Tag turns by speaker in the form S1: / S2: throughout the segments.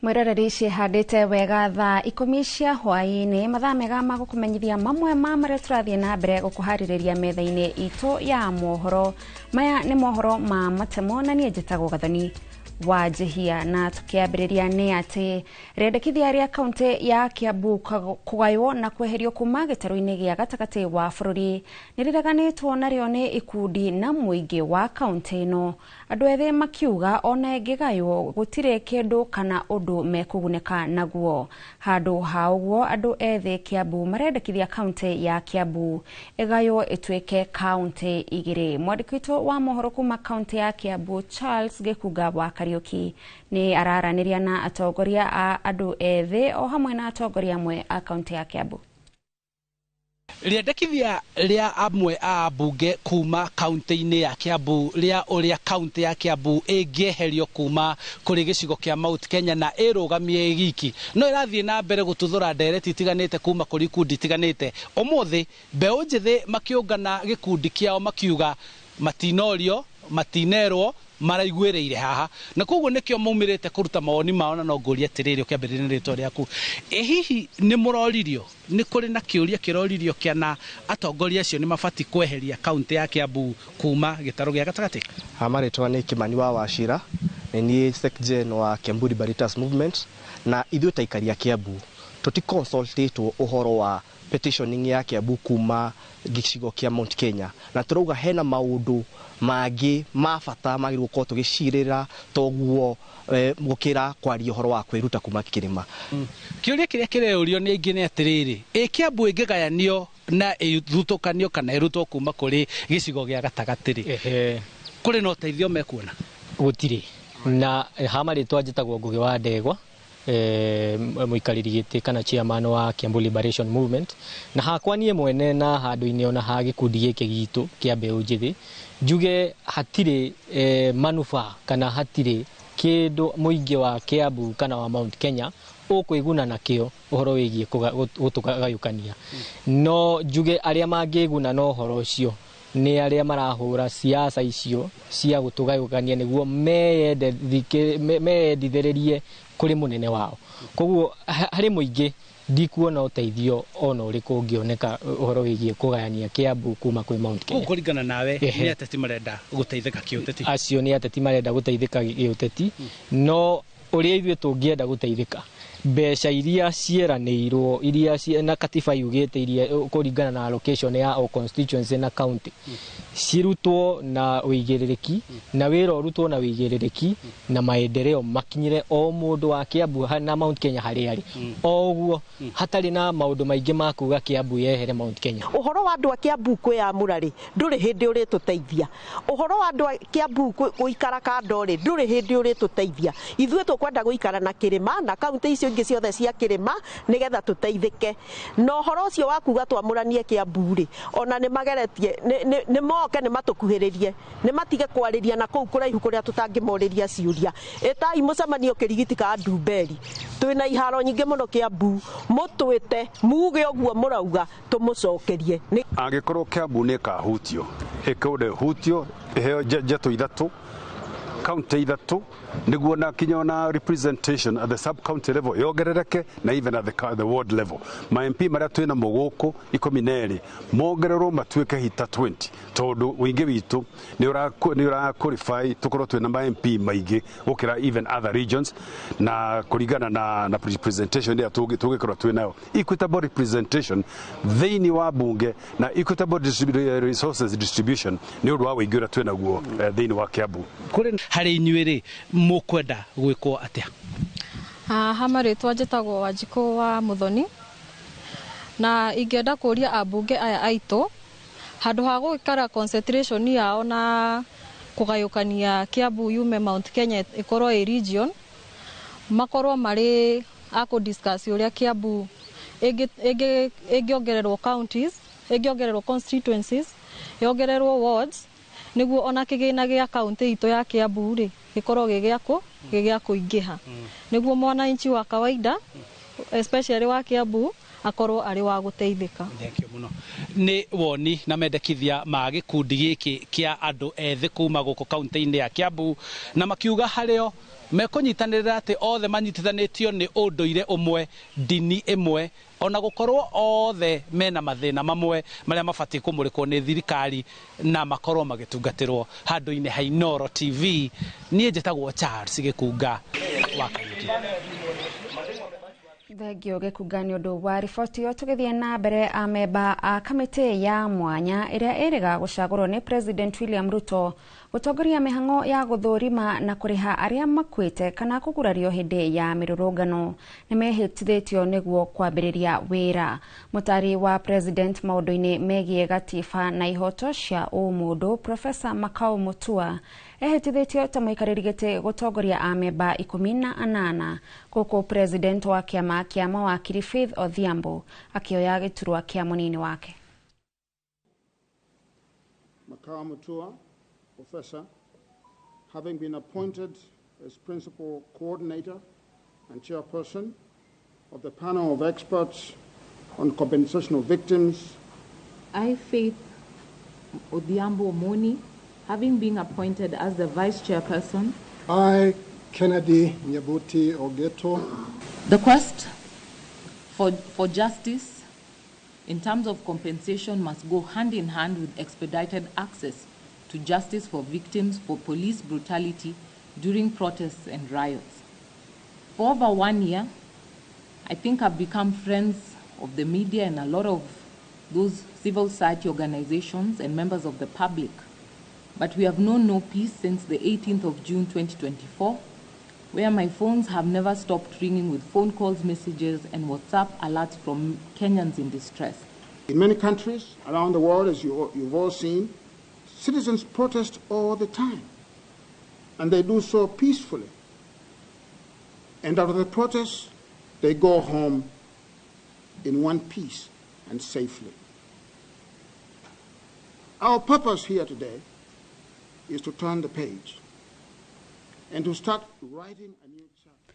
S1: Mwiroreri, cihandĩte wega thaa 10 cia hwaĩ-inĩ, mathaa mega ma gũkũmenyithia mamwe ma marĩa tũrathiĩ na mbere gũkũharĩrĩria metha-inĩ itũ ya mohoro. Maya nĩ mohoro ma matemo na niĩ njĩtagwo Gathoni wa Njihia. Na tũkĩambĩrĩria nĩ atĩ rĩendekithia rĩa kaunti ya Kiambu kũgaywo na kweherio kuma gĩtarũ-inĩ gĩa gatagatĩ wa bũrũri nĩ rĩreganĩtwo narĩo nĩ ikundi na mũingĩ wa kaunti ĩno, andũ ethĩ makiuga ona ĩngĩgaywo gũtirĩ kĩndũ kana ũndũ mekũgunĩka naguo. Handũ ha ũguo, andũ ethĩ Kiambu marendekithia kaunti ya Kiambu ĩgaywo ĩtuĩke kaunti igĩrĩ. Mwandĩki witũ wa mohoro kuma kaunti ya Kiambu, Charles Gĩkunga wa Kariũki, nĩ araranĩria na atongoria a andũ ethĩ o hamwe na atongoria amwe a kaunti ya Kiambu.
S2: Rĩendekithia rĩa amwe a ambunge kuma kaunti-inĩ ya Kiambu rĩa ũrĩa kaunti ya Kiambu ĩngĩeherio kuma kũrĩ gĩcigo kĩa Mount Kenya na ĩrũgamie giki no ĩrathiĩ na mbere gũtuthũra ndereti itiganĩte kuma kũrĩ ikundi itiganĩte. Ũmũthĩ mbeũ njĩthĩ makĩũngana gĩkundi kĩao makiuga matinorio, matinerwo, maraiguĩrĩire haha, na koguo nĩkĩo maumĩrĩte kũruta mawoni mao. Na no ngũrie atĩrĩrĩ, ũkĩambĩrĩria na rĩtwa rĩaku, ĩ hihi nĩ mũroririo, nĩ kũrĩ na kĩũria kĩroririo kĩana atongoria acio nĩ mabatiĩ kweheria kaunti ya Kiambu kuma gĩtarũ gĩa gatagatĩ?
S3: Ha marĩtwa nĩ Kimani wa Wachira, nĩ niĩ Secgen wa Kiambu Liberators Movement, na ithuĩ ta aikari a Kiambu tũti consultatwo ũhoro wa petitioning ya Kiambu kuma gĩcigo kĩa Mount Kenya, na tũrauga hena maũndũ mangĩ ma bata magĩrĩirwo gũkorwo tũgĩcirĩra toguo gũkĩra kwaria ũhoro wa kwĩruta kuma kĩrĩma.
S2: Kĩũria kĩrĩa kĩreyũrio nĩ aingĩ nĩ atĩrĩrĩ, ĩ Kiambu ĩngĩgayanio na ĩthutũkanio kana ĩrutwo kuma kũrĩ gĩcigo gĩa gatagatĩ rĩ, kũrĩ na ũteithio mekuona?
S4: Gũtirĩ. Na ha marĩtwa njĩtagwo Ngũgĩ wa Ndegwa, mũikarĩri gĩtĩ kana chairman wa Kiambu Liberation Movement. Na hakwa niĩ mwene na handũ-inĩ ona ha gĩkundi gĩkĩ gitũ kĩa mbeũ njĩthĩ, njuge hatirĩ manufaa kana hatirĩ kĩndũ mũingĩ wa Kiambu kana wa Mount Kenya ũkwĩguna nakĩo ũhoro wĩgiĩ gũtũgayũkania. No njuge arĩa mangĩguna na ũhoro ũcio nĩ arĩa marahũra siasa icio cia gũtũgayũkania nĩguo meyendithĩrĩrie kũrĩ mũnene wao. Koguo harĩ mũingĩ ndikuona ũteithio ona ũrĩkũ ũngĩoneka ũhoro wĩgiĩ kũgayania Kiambu kuma kwĩ Mount Kenya.
S2: Koguo kũringana nawe, nĩ ateti marenda gũteithĩka kĩũteti?
S4: Acio nĩ ateti marenda gũteithĩka gĩũteti, no ũrĩa ithuĩ tũngĩenda gũteithĩka, mbeca iria cieranĩirwo, iria na katiba yugĩte, iria kũringana na allocation ya o constituency na county, cirutwo na ũigĩrĩrĩki na wĩra ũrutwo na ũigĩrĩrĩki na maendeleo makinyĩre o mũndũ wa Kiambu na Mount Kenya harĩa arĩ o ũguo, hatarĩ na maũndũ maingĩ ma kuga Kiambu yehere Mount Kenya.
S5: Ũhoro wa andũ a Kiambu kwĩyamũra rĩ, ndũrĩ hĩndĩ ũrĩtũteithia. Ũhoro wa andũ a Kiambu gũikara kando rĩ, ndũrĩ hĩndĩ ũrĩtũteithia. Ithuĩ tũkwenda gũikara na kĩrĩma na kaunti icio ingĩ ciothe cia kĩrĩma nĩgetha tũteithĩke. Na ũhoro ũcio wa kuga twamũranie Kiambu rĩ, ona nĩ mageretie, nĩ moke nĩ matũkuhĩrĩrie, nĩ matige kwarĩria na kũu kũraihu kũrĩa tũtangĩmorĩria ciũria. Ĩtai mũcemanio Kĩrigiti ka Ndumberi, twĩna iharo nyingĩ mũno Kiambu, mũtwĩte muge ũguo mũrauga tũmũcokerie. Nĩ
S6: Angĩkorwo Kiambu nĩ ĩkahutio, ĩkũndũ ĩhutio, ĩheo njetũ ithatũ, kaunti ithatũ, nĩguo na kinya ona representation at the sub county level yongerereke na even at the ward level. Ma MP marĩa twĩ namo gũkũ 12 mongererwo matuĩke hita 20, tondũ ũingĩ witũ nĩ ũra qualify tũkorwo twĩ na ma MP maingĩ gũkĩra even other regions, na kũringana na representation ĩrĩa tũngĩkorwo twĩ nayo, equitable representation thĩinĩ wa bunge na equitable resources distribution nĩ ũndũ wa ũingĩ ũrĩa twĩ naguo thĩinĩ wa Kiambu.
S2: Kũrĩ harĩ inyuĩ rĩ, mũkwenda gwĩkwo atĩa?
S7: Haha marĩtwa njĩtagwo Wanjikũ wa Mũthoni, na ingĩenda kũria ambunge aya aitũ, handũ ha gũikara concentration yao na kũgayũkania Kiambu yume Mount Kenya ĩkorwo ĩ region, makorwo marĩ a kũ discuss ũrĩa Kiambu ĩngĩongererwo counties, ĩngĩongererwo constituencies, yongererwo wards, nĩguo ona kĩgĩna gĩa kaunti itũ ya Kiambu rĩ, gĩkorwo gĩ gĩa kũingĩha, nĩguo mwananchi wa kawaida, especially wa Kiambu, Akorwo arĩ wa gũteithĩka.
S2: Thank you muno. Nĩ woni na mendekithia ma gĩkundi gĩkĩ kĩa andũ ethĩ kuma gũkũ kaunti-inĩ ya Kiambu, na makiuga harĩo mekũnyitanĩrĩra atĩ othe manyitithanĩtio nĩ ũndũire ũmwe, ndini ĩmwe, ona gũkorwo othe mena mathĩna mamwe marĩa mabatiĩ kũmũrĩkwo nĩ thirikari na makorwo magĩtungatĩrwo handũ-inĩ ha Inooro TV. Niĩ njĩtagwo Charles Gĩkunga wa Kariuki.
S1: Thengio Gĩkunga nĩ ũndũ wa riboti ĩyo. Tũgĩthiĩ na mbere, amemba a kamĩtĩ ya mwanya ĩrĩa ĩrĩga gũcagũrwo nĩ President William Ruto gũtongoria mĩhang'o ya gũthũrima na kũrĩha arĩa makuĩte kana kũgurario hĩndĩ ya mĩrũrũngano nĩ mehĩtithĩtio nĩguo kwambĩrĩria wĩra. Mũtari wa President maũndũ-inĩ megiĩ gatiba na ihoto cia ũmũndũ, Professor Makau Mutua, ehĩtithĩtio ta mũikarĩri gĩtĩ gũtongoria amemba 18, gũkũ President wa kĩama kĩa mawakiri Faith Odhiambo akĩoya gĩturwa kĩa mũnini wake.
S8: Makau Mutua, Professor, having been appointed as Principal Coordinator and Chairperson of the panel of experts on compensation of victims.
S9: I, Faith Odhiambo Omoni, having been appointed as the Vice Chairperson.
S10: I, Kennedy Nyabuti Ogeto.
S9: The quest for justice in terms of compensation must go hand in hand with expedited access to justice for victims for police brutality during protests and riots. For over 1 year, I think I've become friends of the media and a lot of those civil society organizations and members of the public. But we have known no peace since the 18th of June 2024, where my phones have never stopped ringing with phone calls, messages, and WhatsApp alerts from Kenyans in distress.
S8: In many countries around the world, as you've all seen, citizens protest all the time, and they do so peacefully. And out of the protests, they go home in one piece and safely. Our purpose here today is to turn the page and to start writing a new chapter.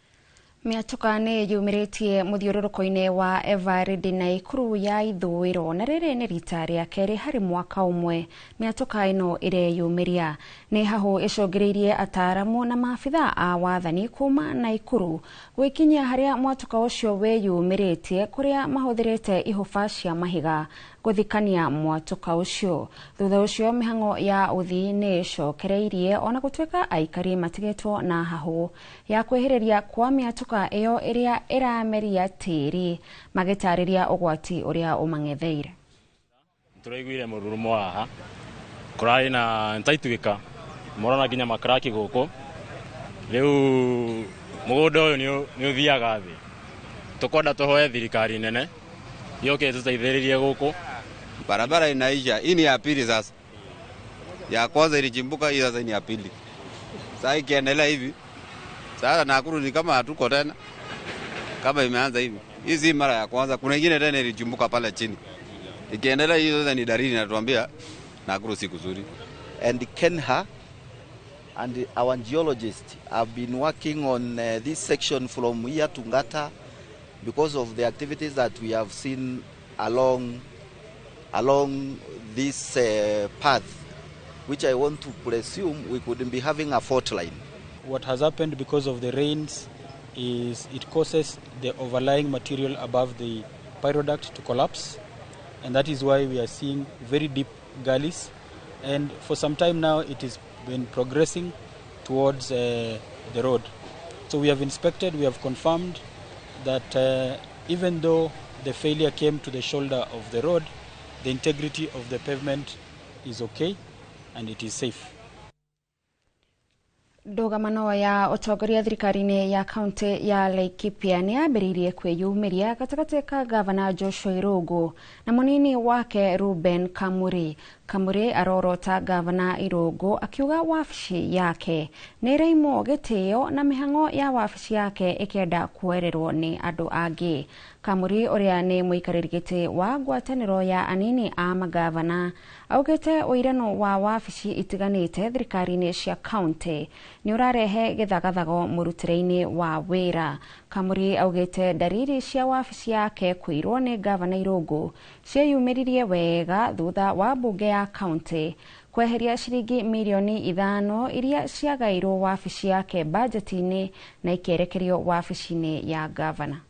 S1: Mĩatũka nĩ yumĩrĩtie mũthiũrũrũko-inĩ wa Eveready Naikuru ya ithũĩro, na rĩrĩ nĩ rita rĩa kerĩ harĩ mwaka ũmwe mĩatũka ĩno ĩreyumĩria. Nĩ hahũ ĩcũngĩrĩirie ataramu na maabitha a wathani kuma Naikuru gwĩkinyia harĩa mwatũka ũcio wĩyumĩrĩtie, kũrĩa mahũthĩrĩte ihũba cia mahiga gũthikania mwatũka ũcio. Thutha ũcio mĩhang'o ya ũthii nĩ ĩcokereirie, ona gũtuĩka aikari matigĩtwo na hahũ ya kwĩhĩrĩria kwa mĩatũka ĩyo ĩrĩa ĩrameria tĩri, magĩtarĩria ũgwati ũrĩa ũmang'etheire.
S11: Tũraiguire mũrurumo haha kũrarĩ na ntaituĩka morona nginya makraki gũkũ. Rĩu mũgũnda ũyũ nĩ ũthiaga thĩ. Tũkwenda tũhoe thirikari nene yoke tũteithĩrĩrie gũkũ.
S12: Barabara inaisha, hii ni ya pili sasa. Ya kwanza ilichimbuka, hii sasa ni ya pili. Sasa ikiendelea hivi, sasa Nakuru ni kama hatuko tena. Kama imeanza hivi. Hii si mara ya kwanza, kuna ingine tena ilichimbuka pale chini. Ikiendelea hiyo sasa ni dalili inatuambia Nakuru si kuzuri.
S13: And Kenha and our geologists have been working on this section from here to Ngata because of the activities that we have seen along this path, which I want to presume we could be having a fault line.
S14: What has happened because of the rains is it causes the overlying material above the pyroduct to collapse, and that is why we are seeing very deep gullies. And for some time now it has been progressing towards the road. So we have inspected, we have confirmed that even though the failure came to the shoulder of the road, the integrity of the pavement is okay and it is safe.
S1: Ndũgamano ya ũtongoria thirikari-inĩ ya kaunti ya Laikipia nĩ yambĩrĩirie kwĩyumĩria gatagatĩ ka gavana Joshua Irũngũ na mũnini wake Ruben Kamuri. Kamuri arorota gavana Irũngũ akiuga wabici yake nĩ ĩraimwo gĩtĩo na mĩhang'o ya wabici yake ĩkĩenda kuoererwo nĩ andũ angĩ. Kamuri ũrĩa nĩ mũikarĩri gĩtĩ wa ngwatanĩro ya anini a magavana augĩte ũirano wa wabici itiganĩte thirikari-inĩ cia kaunti Nĩ ũrarehe gĩthagathago mũrutĩre-inĩ wa wĩra. Kamuri augĩte ndariri cia wabici yake kũirwo nĩ ngavana Irũngũ cieyumĩririe wega thutha wa mbunge ya kaunti kweheria ciringi mirioni 5 iria ciagairwo wabici yake bajeti-inĩ na ikĩerekerio wabici-inĩ ya ngavana.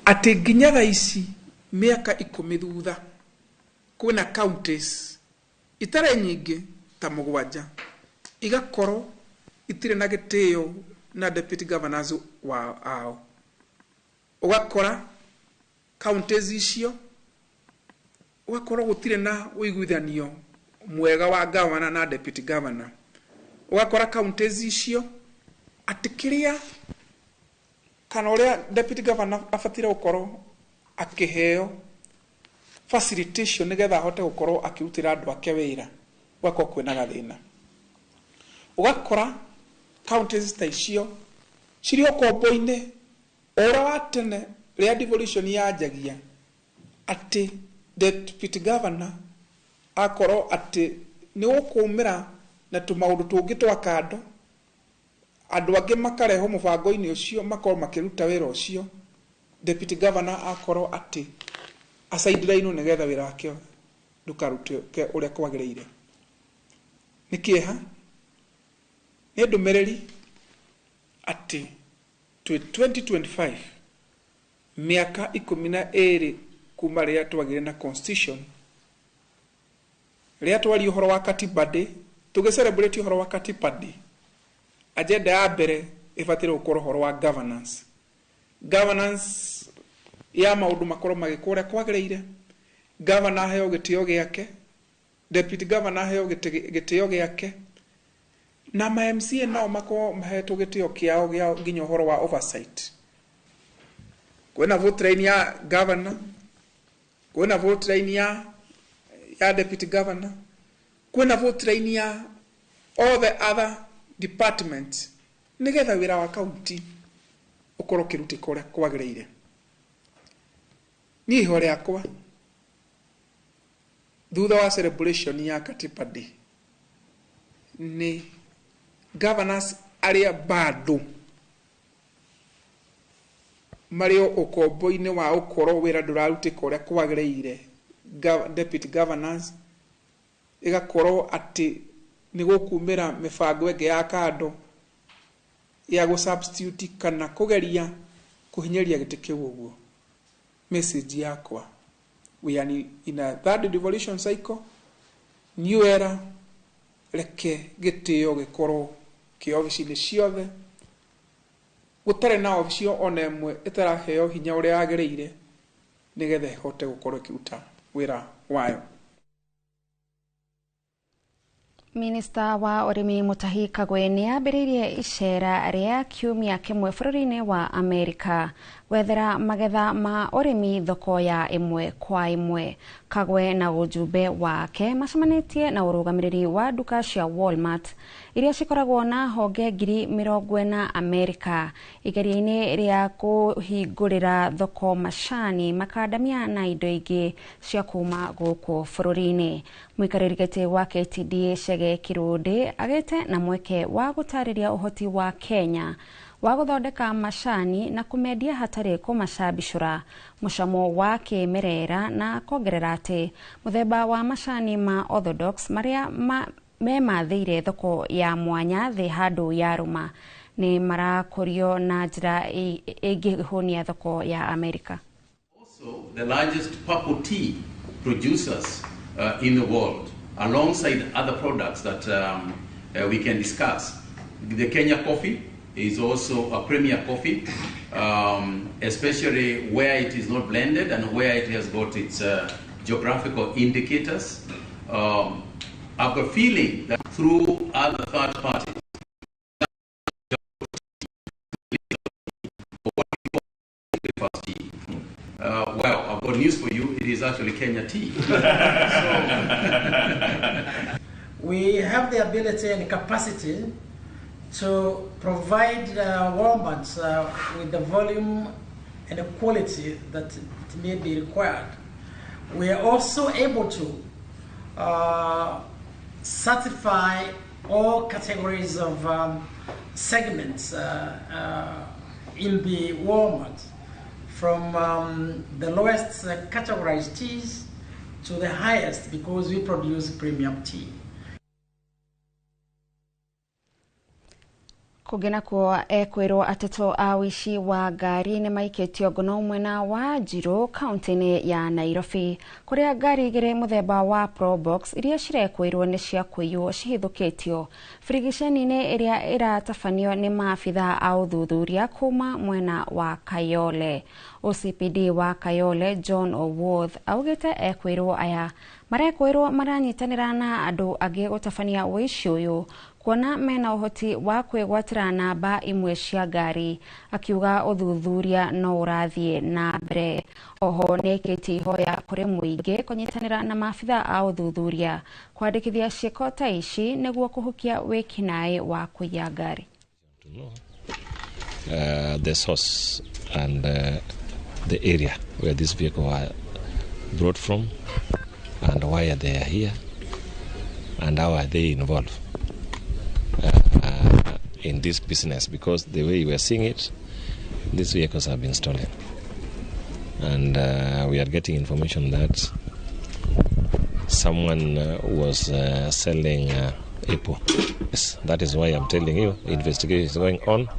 S15: Atĩ nginya thaa ici mĩaka 10 thutha kwĩna counties itarĩ nyingĩ ta 7 igakorwo itirĩ na gĩtĩo na deputy governors wa ao. Ũgakora counties icio ũgakorwo gũtirĩ na ũiguithanio mwega wa governor na deputy governor. Ũgakora counties icio atĩ kĩrĩa kana ũrĩa deputy governor abatire gũkorwo akĩheo facilitation nĩgetha ahote gũkorwo akĩrutĩra andũ ake wĩra, gũgakorwo kwĩna gathĩna. Ũgakora counties ta icio cirĩ ũkombo-inĩ ũrĩa wa tene rĩrĩa devolution yanjagia, atĩ deputy governor akorwo atĩ nĩ gũkũmĩra na tũmaũndũ tũngĩ twa kando, andũ angĩ makarehwo mũbango-inĩ ũcio makorwo makĩruta wĩra ũcio, deputy governor akorwo atĩ asideline nĩgetha wĩra wake ndũkarutĩke ũrĩa kwagĩrĩire. Nĩ kĩeha, nĩ ndũmĩrĩri atĩ twĩ 2025, mĩaka 12 kuma rĩrĩa twagĩire na constitution, rĩrĩa twaria ũhoro wa Katiba Day, tũgĩ celebrate ũhoro wa Katiba Day, agenda ya mbere ĩbataire gũkorwo ũhoro wa governance. Governance ya maũndũ makorwo magĩkwo ũrĩa kwagĩrĩire, governor aheo gĩtĩo gĩake, deputy governor aheo gĩtĩo gĩake, na ma MCA nao makorwo mahetwo gĩtĩo kĩao gĩa nginya ũhoro wa oversight. Kwĩna vote line ya governor, kwĩna vote line ya deputy governor, kwĩna vote line ya all the other departments, nĩgetha wĩra wa county ũkorwo ũkĩrutĩka ũrĩa kwagĩrĩire. Niĩ ihoya rĩakwa thutha wa celebration ya Katiba Day nĩ governors arĩa bado marĩ ũkombo-inĩ wa ũkorwo wĩra ndũrarutĩka ũrĩa kwagĩrĩire, deputy governors ĩgakorwo atĩ nĩ gũkumĩra mĩbango ĩngĩ ya kando ya gũ substitute kana kũgeria kũhinyĩrĩria gĩtĩ kĩu ũguo. Message yakwa, we are in a third devolution cycle, new era, reke gĩtĩo gĩkorwo kĩ obici-inĩ ciothe, gũtarĩ na obici ona ĩmwe ĩtaraheo hinya ũrĩa yagĩrĩire nĩgetha ĩhote gũkorwo ĩkĩruta wĩra wayo.
S1: Minista wa ũrĩmi Mutahi Kagwe nĩ ambĩrĩirie icera rĩa kiumia kĩmwe bũrũri-inĩ wa Amerika gwethera magetha ma ũrĩmi thoko ya ĩmwe kwa ĩmwe. Kagwe na ũjumbe wake macemanĩtie na ũrũgamĩrĩri wa nduka cia Walmart iria cikoragwo na honge 40,000 Amerika igeria-inĩ rĩa kũhingũrĩra thoko macani, makandamia na indo ingĩ cia kuma gũkũ bũrũri-inĩ. Mũikarĩri gĩtĩ wa KTDA Chege Kirunde agĩte na mweke wa gũtarĩria ũhoti wa Kenya wa gũthondeka macani na kũmendia hatarĩ kũmacambicũra mũcamo wa kĩmerera, na kongerera atĩ mũthemba wa macani ma Orthodox marĩa memathĩire thoko ya mwanya thĩ handũ ya rũma nĩ marakũrio na njĩra ĩngĩhũnia thoko ya Amerika.
S16: Also the largest purple tea producers in the world, alongside other products that we can discuss. The Kenya coffee is also a premier coffee, especially where it is not blended and where it has got its geographical indicators. I've got a feeling that through other third parties, well, I've got news for you. It is actually Kenya tea.
S17: We have the ability and capacity to provide Walmart with the volume and the quality that it may be required. We are also able to certify all categories of segments in the Walmart, from the lowest categorized teas to the highest, because we produce premium tea.
S1: Kũngĩ nakuo ekwĩrwo atetũ a ũici wa ngari nĩ maikĩtio ngono mwena wa Njirũ kaunti-inĩ ya Nairobi, kũrĩa ngari igĩrĩ mũthemba wa Probox iria cirekwĩrwo nĩ cia kũiywo cihithũkĩtio birigiceni-inĩ ĩrĩa ĩratabanio nĩ maabitha a ũthuthuria kuma mwena wa Kayole. OCPD wa Kayole John Owuoth augĩte ekwĩrwo aya marekwĩrwo maranyitanĩra na andũ angĩ gũtabania ũici ũyũ, kuona mena ũhoti wa kwĩgwatĩra namba imwe cia ngari, akiuga ũthuthuria no ũrathiĩ na mbere. Oho nĩaikĩtie ihoya kũrĩ mũingĩ kũnyitanĩra na maabitha a ũthuthuria kwandĩkithia ciĩko ta ici nĩguo kũhukia wĩkinaĩ wa kũiya ngari.
S18: The source and the area where this vehicle were brought from, and why are they here, and how are they involved in this business, because the way we are seeing it, these vehicles have been stolen, and we are getting information that someone was selling apple. Yes, that is why I'm telling you, investigation is going on,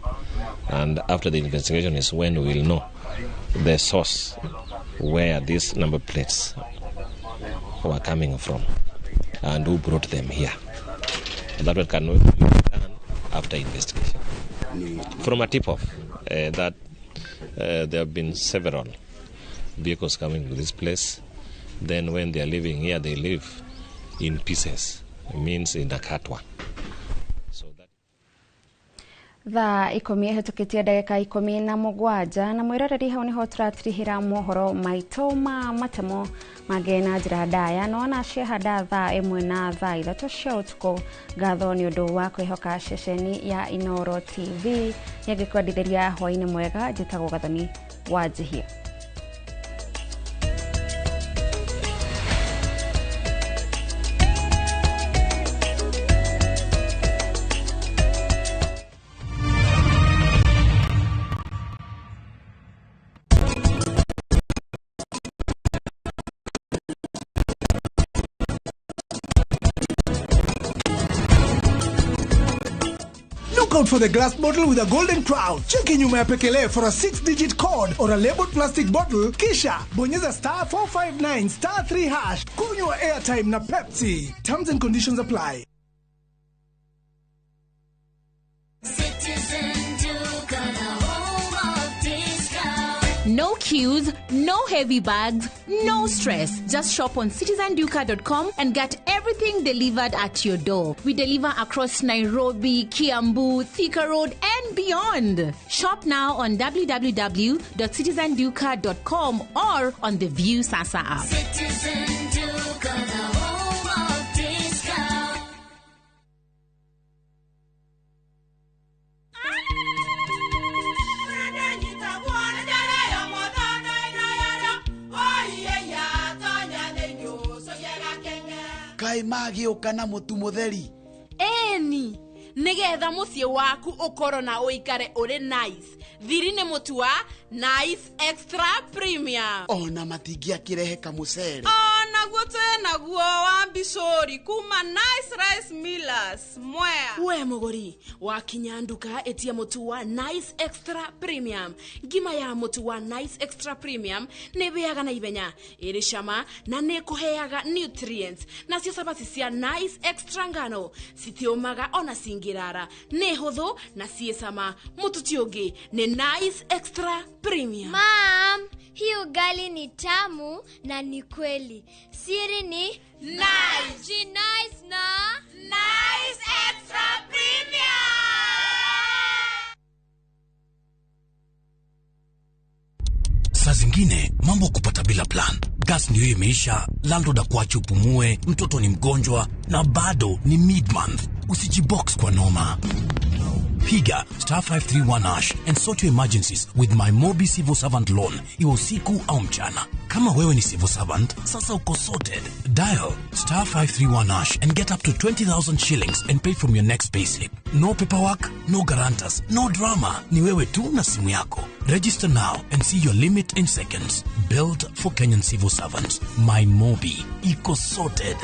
S18: and after the investigation is when we will know the source where these number plates were coming from and who brought them here. That one cannot be done after investigation. From a tip-off that there have been several vehicles coming to this place. Then when they are living here, they live in pieces. It means in a katwa. So that
S1: Thaa 10 ĩhĩtũkĩtie ndagĩka 17 na mwĩroreri hau nĩho tũratirihĩra mohoro maitũ ma matemo mangĩ na njĩra ndaya no ona ciehanda thaa 1 na thaa 3 cia ũtukũ. Ngatho nĩ ũndũ wa kwĩhoka ceceni ya Inooro TV. Nĩngĩkwendithĩria hwaĩ-inĩ mwega. Njĩtagwo Gathoni wa Njihia.
S19: Out for the glass bottle with a golden crown. Cheki nyuma ya pekele for a 6-digit code or a labeled plastic bottle, kisha bonyeza star 459 star 3 hash. Kunywa airtime na Pepsi. Terms and conditions apply.
S20: No queues, no heavy bags, no stress. Just shop on citizenduka.com and get everything delivered at your door. We deliver across Nairobi, Kiambu, Thika Road, and beyond. Shop now on www.citizenduka.com or on the View Sasa app.
S21: Citizen Duka, the home of discount.
S22: Kai magĩũka na mũtu mũtheri.
S23: Eni, nĩgetha mũciĩ waku ũkorwo na ũikare ũrĩ nice. Thiri nĩ mũtu wa Nice Extra Premium.
S22: Ona matingĩakĩrehe kamũcere.
S24: Onaguo twĩnaguo wa mbicũri kuma Nice Rice Millers Mwea.
S23: We mũgũri, wakinya nduka ĩtia mũtu wa Nice Extra Premium. Ngima ya mũtu wa Nice Extra Premium nĩ ĩhĩaga na ihenya, ĩrĩ cama na nĩ ĩkũheaga nutrients. Nacio cabaci cia Nice Extra ngano citiũmaga ona cingĩrara, nĩ hũthũ na ciĩ cama. Mũtu ti ũngĩ nĩ Nice Extra Premium.
S25: Mom, hii ugali ni tamu na ni kweli. Siri ni
S24: Nice.
S25: Ji nice na
S24: Nice Extra Premium.
S3: Saa zingine mambo kupata bila plan. Gas ndio hiyo imeisha, landlord akuache upumue, mtoto ni mgonjwa na bado ni mid month. Usijibox kwa noma. Piga star 531 hash and sort your emergencies with my Mobi Civil Servant Loan, iwe usiku au mchana. Kama wewe ni civil servant, sasa uko sorted. Dial star 531 hash and get up to 20,000 shillings and pay from your next payslip. No paperwork, no guarantors, no drama. Ni wewe tu na simu yako. Register now and see your limit in seconds. Built for Kenyan civil servants. My Mobi. Iko sorted.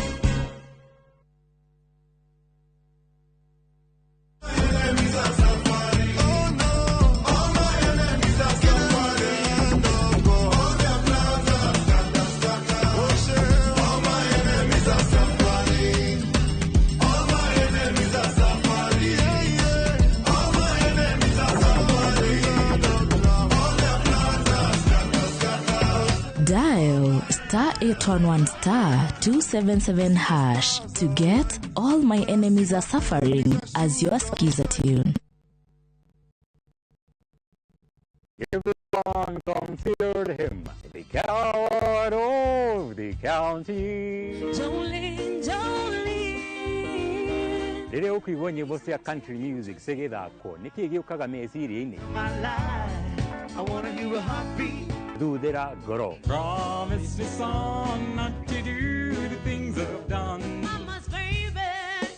S4: Dial star 811 star 277 hash to get All My Enemies Are Suffering as your skiza tune.
S5: Everyone considered him the coward of the county.
S21: Jolene, Jolene.
S5: Rĩrĩa ũkũigua nyĩmbo cia country music cigĩthakwo nĩkĩ gĩũkaga meciria-inĩ?
S6: I wanna hear a heartbeat.
S5: Thuthĩra ngoro.
S6: Promise me son not to do the things I've done.
S21: Mama's baby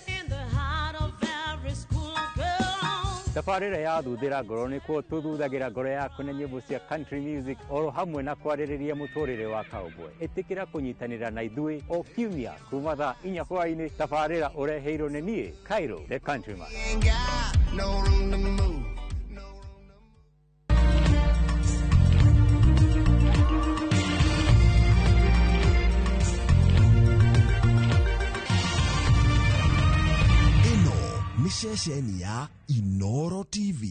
S21: in the heart of every school girl.
S5: Tabarĩra ya thuthĩra ngoro nĩkuo tũthuthagĩra ngoro yaku na nyĩmbo cia country music oro hamwe na kwarĩrĩria mũtũrĩre wa cowboy. Ĩtĩkĩra kũnyitanĩra na ithuĩ o kiumia kuma thaa 4 hwaĩ-inĩ. Tabarĩra ũreheirwo nĩ niĩ Cairo the Countryman.
S6: No room to move.
S7: Ĩno nĩ ceceni ya Inoro TV.